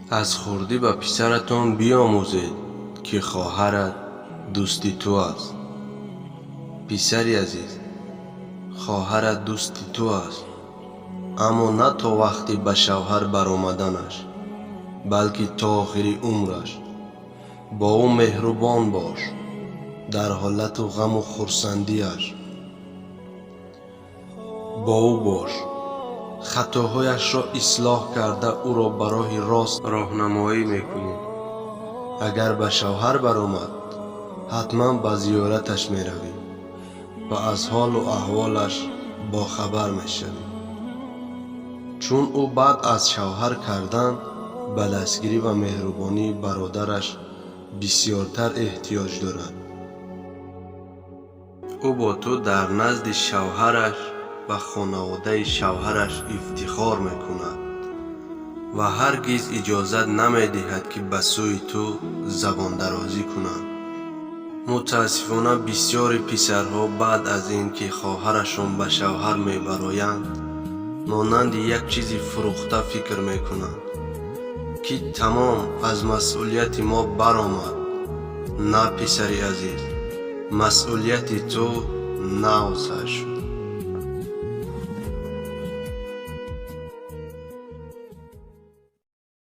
Аз хурдӣ ба писаратон биомӯзед, ки хоҳарат дӯсти ту аст. Писари азиз, хоҳарат дӯсти ту аст, аммо на то вақти ба шавҳар баромаданаш, балки то охири умраш. Бо ӯ меҳрубон бош, дар ҳолату ғаму хурсандиаш бо ӯ бош, хатоҳояшро ислоҳ карда, ӯро ба роҳи рост роҳнамоӣ мекунӣ. Агар ба шавҳар баромад, ҳатман ба зиёраташ меравӣ ва аз ҳолу аҳволаш бохабар мешавӣ, чун ӯ баъд аз шавҳар кардан ба дастгирӣ ва меҳрубонии бародараш бисёртар эҳтиёҷ дорад. Ӯ бо ту дар назди шавҳараш ва хонаводаи шавҳараш ифтихор мекунад ва ҳаргиз иҷозат намедиҳад, ки ба сӯи ту забондарозӣ кунанд. Мутаассифона, бисёри писарҳо баъд аз ин ки хоҳарашон ба шавҳар мебароянд, монанди як чизи фурӯхта фикр мекунанд, ки тамом, аз масъулияти мо баромад. На, писари азиз, масъулияти ту нав сар шуд.